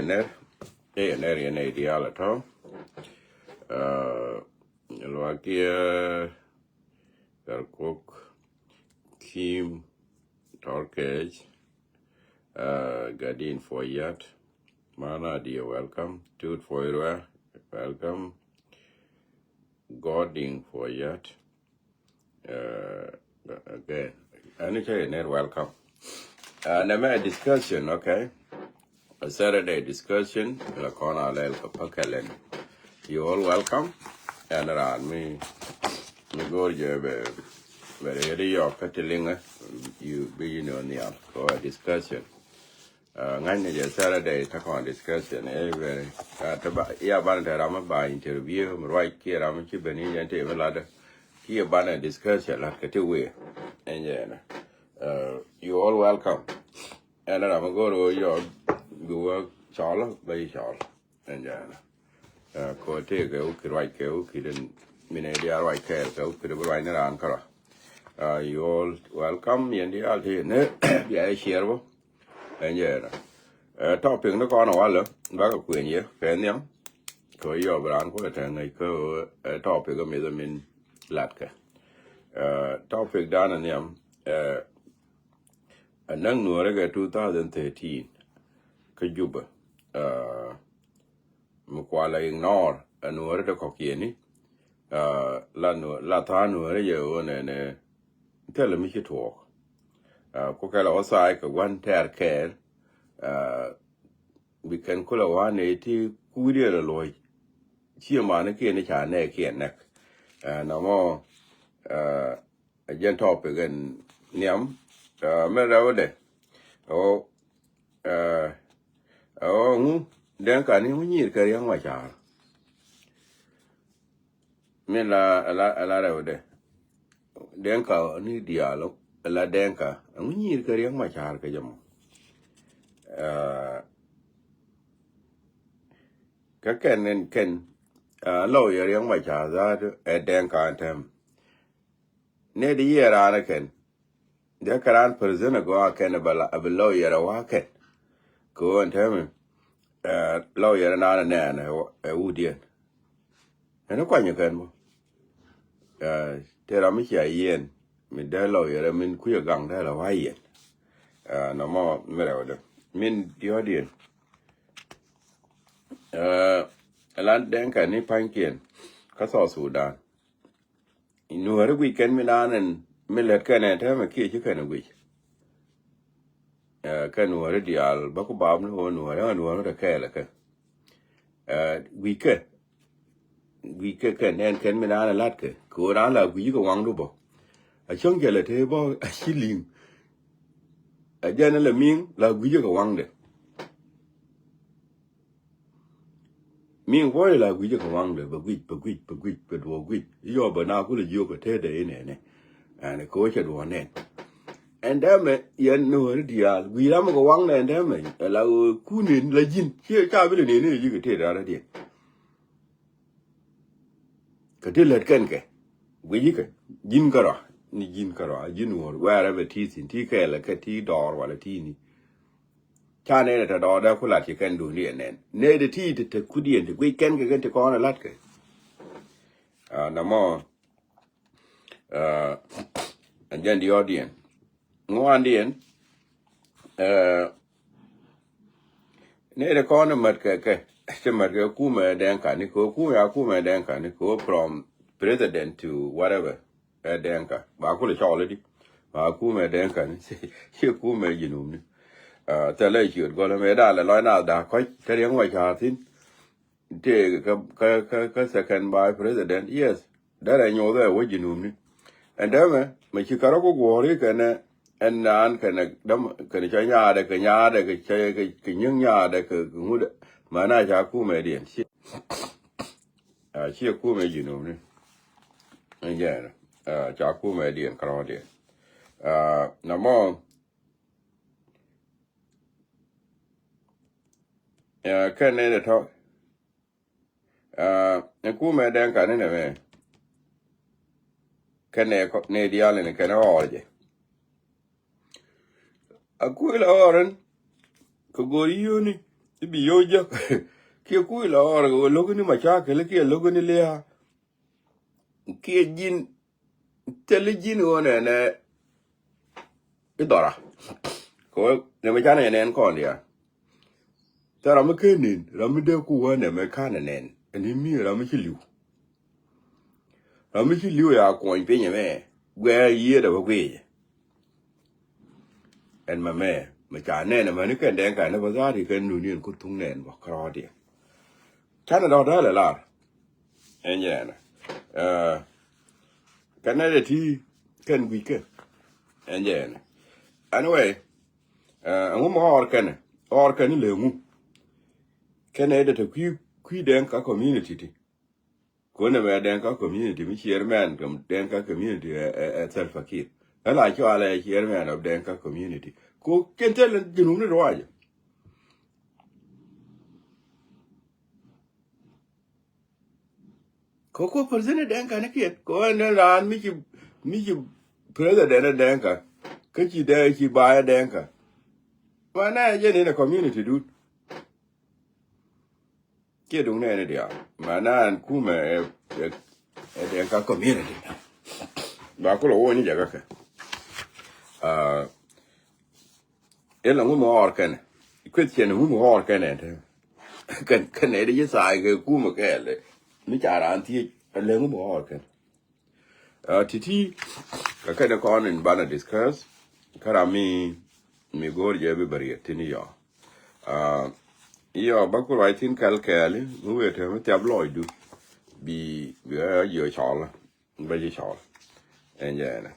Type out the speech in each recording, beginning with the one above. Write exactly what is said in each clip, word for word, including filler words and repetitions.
Ner, eh, ner yɛn ɛ diaal ɛ tɔ. Uh, Luakiɛ, Garkok, Kim, Torkech, uh, Gadin Foyat, Mana Dia, welcome. Tut Foyrua, welcome. Goding Foyat. Uh, okay. Ani cɛ ner welcome. Uh, nɛmɛ discussion, okay. A Saturday discussion. La kɔn a lɛl kɛ pakɛlɛn. You all welcome. Ɛn raan mi mi go̱o̱r jɛ bɛ bɛ rɛy yɔk kä ti liŋɛ. You bi you know nial kɔ a discussion. Uh, ŋa̱cnɛ jɛ Saturday ta kɔn discussion, eh, very, uh, te ba, ya banɛ te ram ba interview, mi ruac kiɛ ram ci ben i̱ jɛ te mi latdä. Kiɛ banɛ discussion lat kɛ ti wee. Ɛn jɛ ɛnɛ. Uh, you all welcome. Ɛn ram go̱o̱r wä yɔ, bi wä cɔl, ba yi cɔl. Ɛn jɛ ɛnɛ. Uh, kɔ tëëkɛ wä ki ruac kɛ wä ki den, mi nɛ diaal ruac kɛɛl kɛ wä ki den bi ruac ni raan kärɔa. Uh, you all welcome, yɛn diaal ti ni bia yɛ share bä. Ɛn jɛ ɛnɔ. Eh, topic ni kɔn walɛ bakɛ kuɛn yɛ kɛ nhiam. Kɛ yɔ bi raan kulɛ tɛŋ ŋäc kä, eh, topic mi dhi min latkɛ. Eh, topic dan nhiam, eh, a näk nuɔrɛ kɛ two thousand thirteen kä Juba. Eh, mi kualɛ ignore a nuɔrɛ ti kɔkiɛni. Ah, la nuɔ-, la tha̱a̱ŋ nuɔ̱ɔ̱ri jɛ ɣöö nɛnɛ thilɛ mi ci tuɔɔk. Ah, ku kɛlɛ wä tha̱a̱ŋ kɛ gua̱n tɛɛr kɛɛl. Ah, bi kɛn kulɛ wa̱a̱ nɛy ti kuudiɛn lɔ luɔ̱c. Ciɛ manikiɛn ca nɛɛkiɛn nɛk. Ah, nɔmɔ, ah, a jɛn topic ɛn nhiam, ah, mi rɛwdɛ. Ɔ, ah, ɔ, ŋu, Dɛŋka ni ŋu nyir kɛ Riɛk Macar. Mi la, la, la rɛwdɛ. Dɛŋka ni diaal, la Dɛŋka. Ŋu nyir kɛ Riɛk Macar kɛ jɛ mɔ. Ah, kä kɛn, kɛn, kɛn, ah, lawyer Riɛk Macar that ɛ Dɛŋka ɛn tɛm. Nɛ di yiɛ raan ɛ kɛn. Dee kɛ raan president ɛ gɔaa kɛn ɛ bɛ la, ɛ bɛ lawyer ɛ wa kɛn. Kɛ ɣöö ɛn tɛmɛ, eh, lawyer ɛ naan ɛ nɛɛn ɛ, ɛ wudiɛn. Ɛn ɛ kuany ɛ kɛn bä. Eh, te ram mi cia yiɛn, mi dee lawyer ɛ min kui̱ ɛ gaŋ dee lɛ wa yiɛn. Eh, nɔmɔ mi rɛwdɛ. Min diɔ̱ɔ̱diɛn. Eh, ɛ la Dɛŋka ni pa̱nykiɛn kä South Sudan. Nuɔ̱ɔ̱ri guic kɛn mi naan ɛn mi lät kɛn ɛ tɛmɛ kiɛ ci kɛn ɛ guic. Eh, kɛ nuɔ̱ɔ̱ri diaal bä ku bap ni ɣöö nuɔ̱ɔ̱ri ɣä nuɔ̱ɔ̱ri rɔ kɛɛl ɛ kɛ. Eh, guic kɛ. Guic kɛ kɛn ɛn kɛn mi naan ɛ la̱t kɛ. Kɛ ɣöö naan la guic kɛ waŋdu bä. A cäŋ cɛ lɛ tee bä a ci li̱ŋ. A jɛn ɛ lɛ mi̱i̱ŋ la guic kɛ waŋdɛ. Mi̱i̱ŋ buɔ̱ɔ̱c la gui̱cä kɛ waŋdɛ, bɛ gui̱c, bɛ gui̱c, bɛ gui̱c, bɛ duɔ̱ɔ̱k gui̱c. Iyɔ bɛ na kulɛ jiök kɛ tetdɛ inɛnɛ. Ɛn kɛ wecɛ duɔ̱ɔ̱k nɛn. Ɛn dɛmɛ yɛn ni ɣöri diaal gui̱c ram kɛ waŋdɛ ɛn dɛmɛ. Ɛ la ɣöö kunin la ji̱n ciɛ ca bi lɛ neni ji̱ kɛ tetdɛ radiɛn. Kɛ ti lät kɛn kɛ gui̱c kɛ ji̱n kärɔa, ni ji̱n kärɔa, ji̱n ɣöör wɛɛrɛ bɛ ti thi̱n ti kɛɛlɛ kɛ ti dɔɔr walɛ ti ni. Ca nɛn ɛ te dɔɔdɛ ku lat ci kɛn duundiɛn nɛn. Nɛy ti ti te kudiɛn ti guic kɛn kɛ kɛn ti kɔn ɛ la̱t kɛ. Ah, namɔ, ah, ɛn jɛn diɔɔdiɛn. Ŋuandiɛn, ah, nɛy ti kɔn ɛ mät kɛ kɛ, ci mät kɛ kumɛ Dɛŋka ni kɛ kumɛ a kumɛ Dɛŋka ni kɛ from president to whatever. Ɛ Dɛŋka. Ba kulɛ cɔl idi. Ba kumɛ Dɛŋka ni. Ci kumɛ Jinub ni. Ah, thilɛ ciöt gɔlɛ mɛ dalɛ lɔc na da kɔc. Te Riɛk Macar thin. Te kä, kä, kä, kä second vice president. Yes. Derɛ nyothɛ wä Jinub ni. Ɛn dɛmɛ, mɛ ci kärɔ ku guɔ̱ri kɛnɛ, ɛn naan kɛnɛ, däm, kɛnɛ cɛ nyaadɛ, kɛ nyaadɛ, kɛ cɛ, kɛ, kɛ nyiŋ nyaadɛ, kɛ, kɛ ŋut. Mɛ na ca kumɛ diɛn. Ci. Ah, ciɛ kumɛ Jinub ni. Ɛn jɛn, ah, ca kumɛ diɛn kärɔɔdiɛn. Ah, namɔ, ah, kɛn nɛy tɔ, ah, ɛn kumɛ Dɛŋka ni nɛmɛ. Kɛn nɛy kɔ, nɛy diaal ni kɛn ɣɔɔr jɛ. A kuël a ɣɔr ɛn kɛ go̱o̱r yio̱o̱ni. I̱ bi yo̱o̱ jek kiɛ kuc lɔɔr kɛ ɣöö lo̱kini macakɛl kiɛ lo̱kini lia̱a̱ kiɛ ji̱n thil ji̱n ɣöö nɛnɛ i̱ dhɔra. Kɛ ɣöö nɛmɛ canɛ jɛ nɛn kɔn diaal. Thil ram mi ken ni̱n ram mi dee ku wä nɛmɛ kanɛ nɛn ɛn i̱ mi ram mi ci li̱w. Ram mi ci li̱w ya kuɔny piny ɛmɛ guɛɛr yiëëdɛ bä guic. Ɛn mɛ mɛ mɛ ca nɛn ɛmɛ ni kɛn dɛŋ kanɛ bä dha̱a̱r i̱ kɛn nuni ɛn ku thuŋ nɛn bä kärɔɔdiɛ. Canɛ dɔ̱k däl ɛ lar. Ɛn jɛ ɛnɛ kɛn nɛ dɛ ti kɛn guic kɛ. Ɛn jɛ ɛnɛ anyway. Ɛŋu mɛ ɣɔr kɛnɛ ɣɔr kɛnɛ lɛ ŋu. Kɛnɛ dɛ te kui̱ kui̱ dɛŋ ka community ti. Kone mɛ Denka community mi chairman kɛ Denka community ɛ Salva Kiir. Ɛ la cɔalɛ chairman of Denka community. Ko kɛn thil junub ni ruacɛ. Ko ko president Denka ni kiɛt ko ɛn raan mi ci mi ci president Denka. Kä ci dɛ ci baayɛ Denka. Manɛ jɛ ni community dut. Kiɛ duŋ nɛɛni diaal. Manɛ an kumɛ ɛ ɛ ɛ Denka community. Ba kulɛ wä ni jaga kɛ. Ila ŋu mi ɣɔr kɛnɛ. Kueth cɛn ŋu mi ɣɔr kɛnɛ ɛn te. Kɛn kɛnɛ di ci thaay kɛ kumɛ kɛɛl. Mi ca raan thiec ɛ lɛ ŋu mi ɣɔr kɛnɛ. Titi kɛ kɛnɛ kɔn in banɛ discuss. Kä ram mi mi go̱o̱r jɛ bi bɛ riɛt tini yɔ. Iyɔ ba ku ruac thin kɛl kɛɛli mi wëë te mi thiap lɔcdu. Bi bi ɣä jiɔ cɔl bä ji̱ cɔl. Ɛn jɛ ɛnɛ.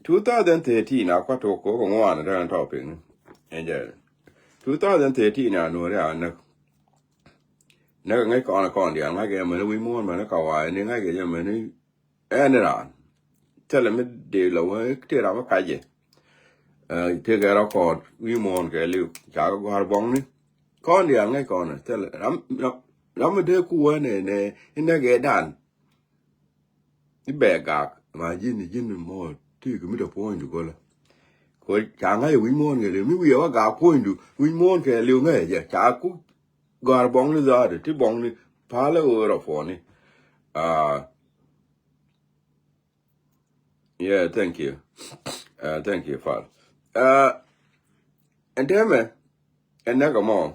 Two thousand thirteen a kua tok kok ŋuan a tɛn tɔpiŋ. Ɛn jɛ two thousand thirteen a nuɔri a näk. Näk ŋäc kɔn kɔn diaal ŋa̱c kɛ mɛni wi̱c muɔ̱ɔ̱n mɛni ka wa̱a̱ ni ŋa̱c kɛ jɛ mɛni. Ɛn raan thilɛ mi dee lɛ wä tëë ram mi kacɛ. Tëë kɛ rɔ kɔɔt wi̱c muɔ̱ɔ̱n kɛ liw ca kɛ gɔ̱a̱r buɔ̱ŋni. Kɔn diaal ŋäc kɔn thilɛ ram mi dee ku wä nɛ nɛ inɛ kɛ dan. I̱ bɛ gak ma ji̱n ji̱n mɔ ti kɛ mi dee puɔ̱nydu gɔlä. Ko ca ŋa̱c wi̱c muɔ̱ɔ̱n kɛ liw mi wi̱i̱ wä gak puɔ̱nydu wi̱c muɔ̱ɔ̱n kɛ liw ŋäc jɛ ca ku gɔ̱a̱r buɔ̱ŋni dha̱a̱t ti buɔ̱ŋni palä ɣöö rɔ puɔ̱ni. Yeah, thank you. Thank you, Paul. Ɛn tɛmɛ ɛn näk ɛmɔ.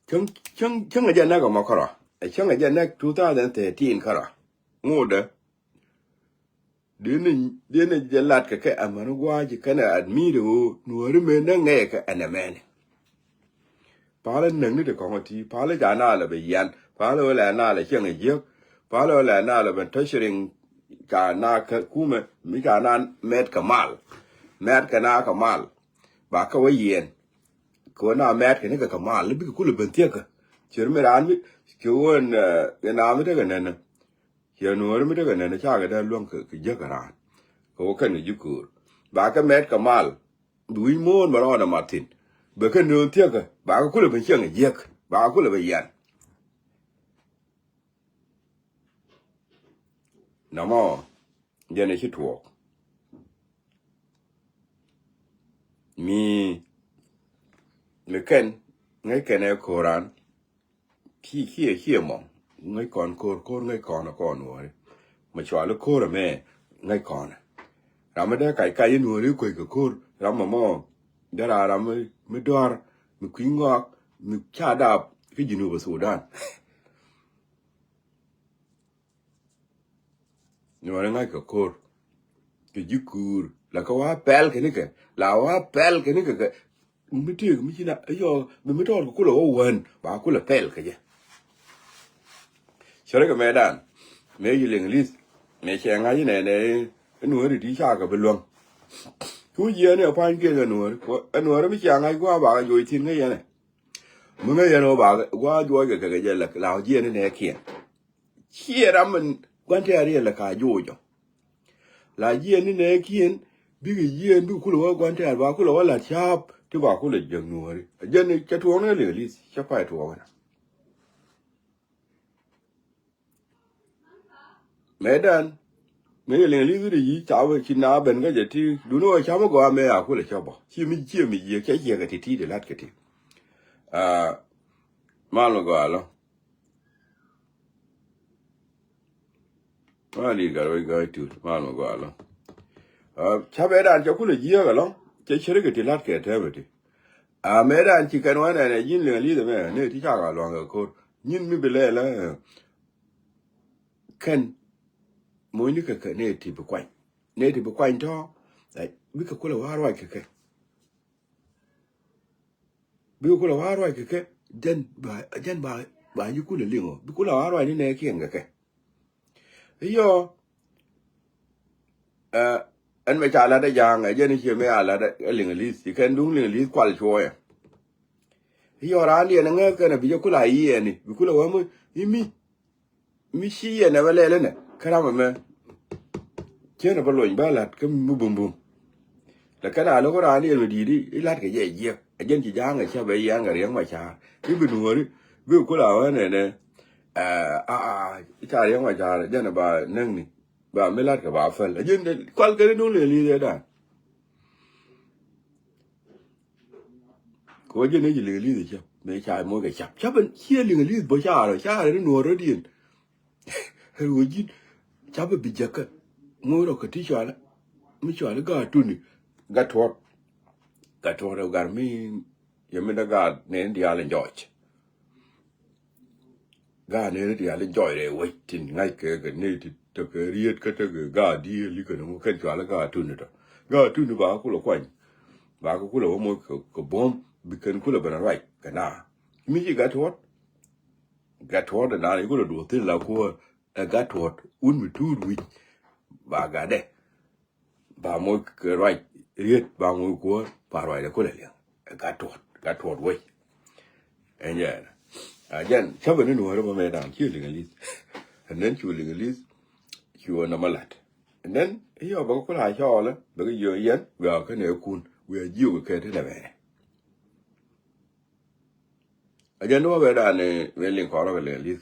Cäŋ cäŋ cäŋ ɛ jɛ näk ɛmɔ kärɔa. Ɛ cäŋ ɛ jɛ näk two thousand thirteen kärɔa. Ŋotdä. Dini dini jɛ lat kɛ kɛ amäni gua̱a̱ci kɛnɛ admit ɣöö nuɔ̱ɔ̱ri mëë näk ŋɛɛ kɛ ɛn ɛmɛni. Palä näkni ti kɔŋ ɛ ti palä ca naalɛ bɛ yian palä ɣöö lɛ naalɛ cieŋ ɛ jiäk. Palä ɣöö lɛ naalɛ bɛ tɔ̱ciriŋ. Ca na kä kumɛ mi ca na mɛt kɛ mal. Mɛt kɛ na kɛ mal ba kä wä yiɛn. Kɛ wä na mɛt kɛ ni kɛ kɛ mal bikɛ kulɛ ben thiekä. Cier mi raan mi ci wä na mi tekɛ nɛnɛ. Ciɛ nuɔɔri mi tekɛ nɛnɛ cakɛ dee luäŋ kɛ jiäk kɛ raan. Kɛ wä kɛn kɛ ji̱ köör ba kɛ mɛt kɛ mal. Bi wi̱c mo̱o̱n bɛ rɔɔdɛ mat thi̱n bɛ kɛ nööŋ thiäkä ba kɛ kulɛ ben cieŋ ɛ jiäk ba kɛ kulɛ ben yian. Nɔmɔ jɛn ɛ ci tuɔɔk. Mi mi kɛn ŋäc kɛn ɛ ko̱ran. Kiɛ kiɛ kiɛ mɔ ŋäc kɔn ko̱r ko̱r ŋäc kɔn ɛ kɔn nuɔɔri. Mɛ cuali ko̱r ɛmɛ ŋäc kɔn ɛ. Ram mi dee kac kac i̱ nuɔɔri kuec kɛ ko̱r ram mɔ mɔ. Dee raa ram mi dua̱r mi kui̱ ŋɔak mi ca dap kä Jinub Sudan. Nuɔri ŋa̱c kɛ ko̱r kɛ ji̱ kuur la kɛ wa pɛl kɛ nikɛ la wa pɛl kɛ nikɛ kɛ. Mi tëëk mi ci na yɔ bi mi tɔɔr kɛ kulɛ wä wän ba kulɛ pɛl kɛ jɛ. Cɛ rɛ kɛ mɛ dan mɛ yi liŋ li̱th mɛ cɛ ŋa̱c inɛ nɛ inuɔri ti ca kɛ bi luäŋ. Cu jiɛɛni ɛ pa̱ny kiɛ kɛ nuɔri ɛ nuɔri mi cia ŋa̱c gua̱a̱ ba kɛ joc thi̱n ŋäc yɛnɛ. Mi ŋäc yɛn ɣöö ba gua̱a̱ juɔc kɛ kɛ kɛ jɛ la jiɛɛni nɛ kiɛn. Ciɛ ram min gua̱n tɛ̈r yɛ lɛ ka joc ɔ. La jiɛn ni nɛ kiɛn bikɛ jiɛn bikɛ kulɛ wä gua̱n tɛ̈r ba kulɛ wä la̱t ca̱a̱p ti ba kulɛ jiäk nuɔ̱ɔ̱ri. Jɛn cɛ tuɔɔk ni lɛ li̱th cɛ pay tuɔɔk ni. Mɛ dan Mi yɛ liŋ li̱th wi̱cdɛ yi̱ ca wee ci na ben kä jɛ ti duni wä ca mi gɔaa mɛ a kulɛ cä bɔ ci mi ciɛ mi yiëë cɛ ciɛ kɛ ti ti di lat kɛ ti. Aa, mal mi gɔaa lɔ. Mal di gat wec gɔaa tut mal mi gɔaa lɔ. Aa, ca bɛ dan cɛ kulɛ jiääk ɛlɔ cɛ cɛ ri kɛ ti lat kɛ tɛmɛ ti. Aa, mɛ dan ci kɛn wanɛ nɛ ji̱n liŋ li̱th mɛ ni ti ca gɔaa luaŋ kɛ ko̱r nyin mi bi lɛ lɛ. Kɛn mo̱nyni kɛ kɛ nɛ ti bi kuany nɛ ti bi kuany tɔ. Bikɛ kulɛ waar ruac kɛ kɛ bikɛ kulɛ waar ruac kɛ kɛ. Jɛn ba jɛn ba ba nyi kulɛ liŋ ɔ bi kulɛ waar ruac ni nɛ kiɛn kɛ kɛ. Iyɔ. Ɛn mɛ ca lat ɛ ja̱a̱ŋ ɛ jɛn i̱ ciɛ mɛ a lat ɛ liŋ li̱th ci kɛn duŋ liŋ li̱th kual cuɔyɛ. Iyɔ raan diɛn ɛ ŋäth kɛn ɛ bi jɛ kulɛ a yiɛɛni bi kulɛ wä mi i̱ mi mi ci yɛn ɛ bä lɛl inɛ kä ram ɛmɛ. Cien ɛ bä lony bä la̱t kä mi bumbum. Lɛ kɛn a lo̱k raan yɛn mi di̱i̱t i̱ la̱t kɛ jɛ jiɛk ɛ jɛn ci ja̱a̱ŋ ɛ cä bɛ yiɛn kɛ riɛŋ ma ca̱a̱r i̱ bi nuɔ̱ɔ̱ri bi kul a wä nɛnɛ. Ɛ a a i̱ ca riɛŋ ma ca̱a̱r ɛ jɛn ɛ ba näŋni ba mi la̱t kɛ ba päl ɛ jɛn kual kɛn i̱ duŋ lɛ li̱i̱th ɛ da̱a̱n. Kɛ wä ji̱n ni ji̱ liŋ li̱th cäp mëë ca moc kɛ cap cap ciɛ liŋ li̱th bä ca rɔ ca rɔ ni nuɔɔr rɔ diɛn. Ɛ wä ji̱n cap bi jäkä moc rɔ kɛ ti cual mi cual gaat tuni. Gat tuɔt gat tuɔt ɛ gar mi yɛ mi dä gaat nɛn diaal in jɔɔc. Gaat ni ri ti yali jɔy rɛ wec tin ŋa̱c kɛ kɛ ni ti tekɛ riet kä tekɛ gaat dieli kɛ ni ŋu kɛn cuali gaat tuni tɔ. Gaat tuni ba kulɛ kuany ba kɛ kulɛ wä moc kɛ buɔ̱m bi kɛn kulɛ ben ruac kɛ na. Mi ci gat tuɔt gat tuɔt na ni kulɛ duɔth thin la kuɔ ɛ gat tuɔt wun mi tuut wic ba gat dɛ. Ba moc kɛ ruac riet ba moc kuɔr ba ruac dɛ kulɛ liɛŋ. Gat tuɔt gat tuɔt wec. Ɛn jɛ a jɛn cäpɛ ni nuɔ̱ɔ̱ri bä mɛ da̱a̱n ci liŋ li̱th. And then cu liŋ li̱th cu nɔmɔ lat. And then i̱ yɔ bɛ kɛ kula cɔɔlɛ bɛ kɛ yɔ yɛn wiaa kä nɛ kun wiaa jiök kɛ kɛ ti nɛ bɛnɛ. A jɛn ni wä bɛ da̱a̱n ni wee liŋ kɔrɔ kɛ liŋ li̱th.